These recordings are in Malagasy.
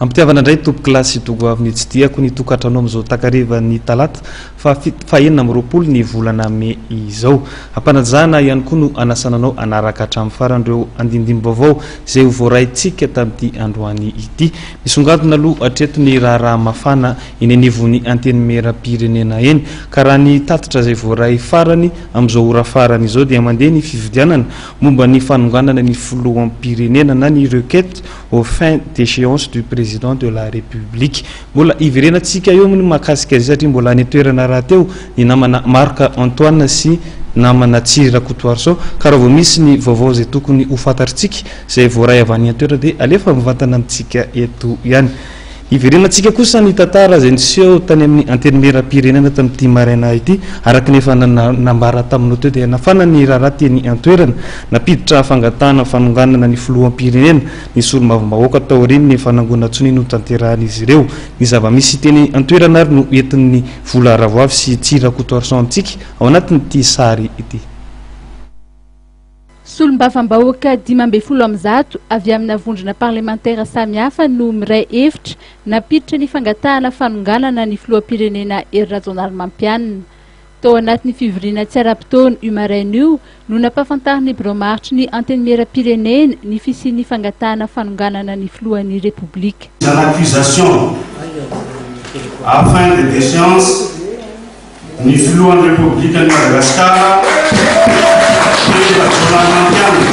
Ampitiavana indray tompokolahy sy tokovavy ny tsy tiako ny tokantrano amin'izao takarivan'ny talata faha 26 ny volana mey izao. Ampanajana ihany koa no anasana anao hanaraka hatramin'ny farany ireo andindim-baovao izay ho voaraintsika tamin'ity androany ity. Misongadina aloha hatreto ny raharaha mafana eny anivon'ny Antenimierampirenena eny ka raha ny tatitra izay voaray farany amin'izao ora farany izao dia mandeha ny fifidianana momba ny fanonganana ny filoham-pirenena na ny requête aux fins d'échéance du président de la République. Mbola hiverenantsika eo ny mahakasika izay satria mbola any an-toerana rahateo ny namana Marc Antoine sy namana Tsiry Rakotoarisoa ka raha vao misy ny vaovao izay tokony ho fantatritsika izay voaray avy any an-toerana dia alefa mivantana amintsika eto ihany. Hiverenantsika kosa ny tantara izay niseho tany amin'ny Antenimierampirenena tamin'ity maraina ity. Araka ny efa nambara taminao teo dia nafana ny raharaha teny an-toerana. Nampiditra fangatahana fanonganana ny filoham-pirenena ny solombavambahoaka taorian'ny fanangonan-tsonia notanterahan'izy ireo. Ny zava-misy teny an-toerana ary no entin'ny Vola Ravoavy sy Tsiry Rakotoarison amintsika ao anatin'ity sary ity. Solombavambahoaka 115 avy amina vondrona parlemantera samihafa no miray hevitra nampiditra ny fangatahana fanonganana ny filoham-pirenena Hery Rajaonarimampianina. Tao anatin'ny fivoriana tsy ara-potoana io maraina io no nampahafantarin'ny birao maharitry ny Antenimierampirenena ny fisian'ny fangatahana fanonganana ny filohan'ny Repoblika. En accusation à fin de déchéance ny filohan'ny Repoblikan'i Madagasikara, Hery Rajaonarimampianina,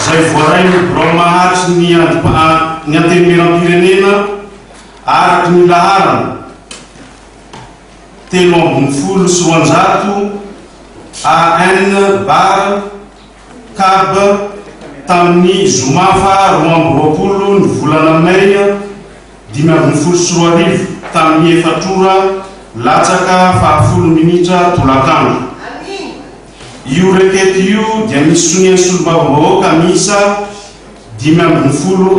izay voarain'ny birao maharitry ny ny Antenimierampirenena araka ny laharana 213 AN bar cab tamin'ny zoma faha 22 ny volana mey 2015 tamin'ny 4 ora latsaka fahafolo minitra tolakandro. Io requête io dia misy sonian'ny solombavambahoaka miisa 115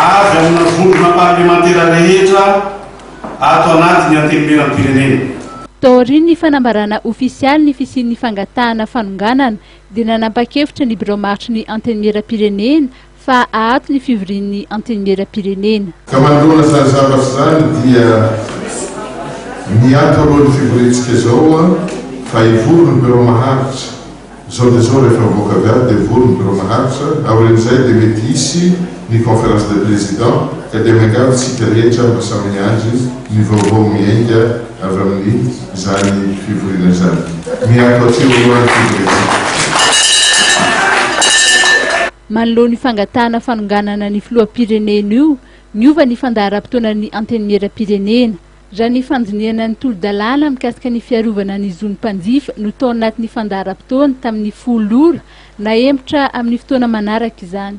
avy amina vondrona parlemantera rehetra ato anatin'ny Antenimierampirenena. Taorian'ny fanambarana ofisialy ny fisian'ny fangatahana fanonganana dia nanapa-kevitra ny birao maharitry ny Antenimierampirenena fa haato ny fivorian'ny Antenimierampirenena. Ka manoloana izany zavatra izany dia miato alohan'ny fivoriantsika izao fa hivory ny birao maharitra. Izao dia izao rehefa mivoaka avy ato dia mivory ny birao maharitra, aorian'izay dia mety hisy ny conférence des présidents ka dia miangavy isika rehetra mba samy miandry ny vaovao miainga avy amin'ny izany fivoriana izany. Miato hatreo aloha ny fivoriantsika. Manoloana io fangatahana fanonganana ny filoham-pirenena io, niova ny fandaharam-potoanan'ny Antenimierampirenena. Raha ny fandinihana ny tolo-dalàna mikasika ny fiarovana ny zon'ny mpanjifa no tao anatin'ny fandaharam-potoana tamin'ny 10 ora, nahemotra amin'ny fotoana manaraka izany.